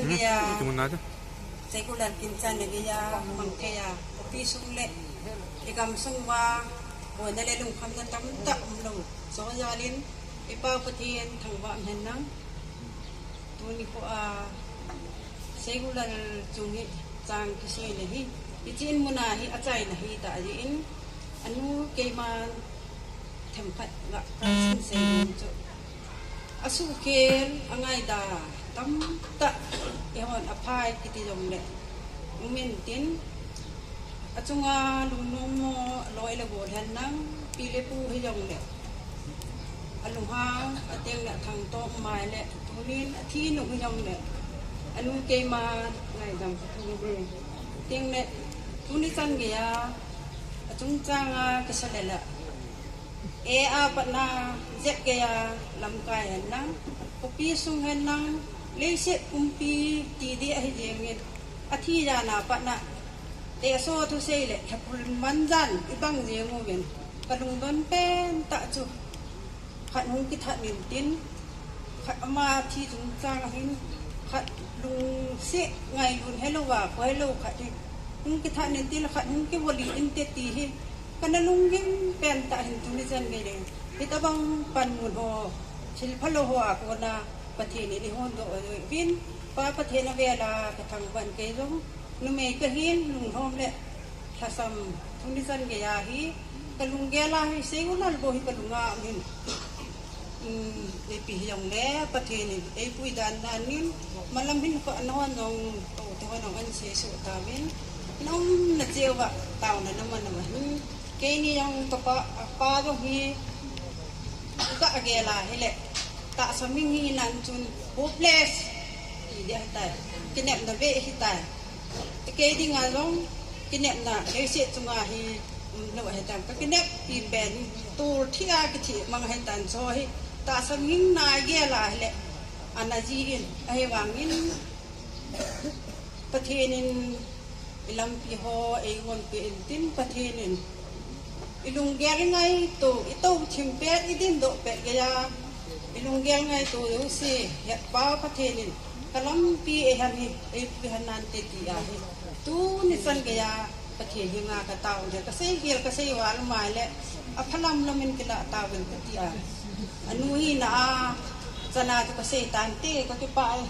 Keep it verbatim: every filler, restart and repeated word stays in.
Iya. Secular kimchan na geiya, mang thei a, khopi sung le, i gamsung uva, boina le lungkhamna tamtah umlou. Chujongle, i Pa Pathen thangvah hen lang. Tuni kho a, secular chung hi, chang kisei na hi, i chin muna hi, achaina hi ta ahi in, anu keiman themkhat ga, kasin sei chu. Asuhkhel, angaida, tamtah, eihon aphai kiti jongle. Umin tin, achunga lungnom mo, loi le gol hen lang, pi le pu hijongle. Alunghang, ateng le athangto mai le, tunin athi nu hijongle. Anu keima, ngaidam ka thu hi. Teng le, tuni chan geiya, achungchang a, kisa le la. E a patna, Z geiya, lamkai hen lang, khopi sung hen lang, leiset pumpi, ti di ahi jengin, athi jana patna, e so thu sei le, hepul manjan, i bang jeng uvin, ka lungdon pen tah chu, khat hung kithat nin tin, khat ama thi chungchang ahin, khat lungset ngailun helou a, kho helou khat hi, hung kithat nin tin, khat hung kivoli inte ti hi, kana lunggim pen tah hin tuni chan gei le. Hitabang panmun ho, thil phalou ho a kona Pathen in eihon doh uvin, Pa Pathen avela kathangvah in kei jong, numei kahin, lunglhom le lhasam, tuni chan geiya hi, kalunggel a hi, secular bou hi kalunga um hin. Um, ipi hijongle, Pathen in, eipui dan dan in, malam hin kho anhon jong, kou te hon jong ahin seisoh tauvin, naumna cheh uva, taona naman uva hin, keini jong kapa, apa jong hi, kagel a hile, tahsa hing hinan chun, hopeless, ti ding ahitai, kinepna beh ahitai. Kei dinga jong, kinepna, leiset chunga hi, um, lou ahitan, ka kineppi pen, tol thih a kithi mang ahitan, chu hi, tahsa hing na gel a hile, ana ji in, ahivangin, Pathen in, i lampi ho, eigonpeh in tin, Pathen in, i lunggel ngaito, i tou thim pet, i dindoh pet geiya, i lunggel ngaito jouse, Hepa Pathen in, ka lampi eihen hi, eipui hen nante ti ahi. Tuni chan geiya, Pathen henga katao le, kasei gel, kasei val mai le, aphalam lam in kilah tauvin kati a. Anu hina a, chana chu kasei tante, kakipah e.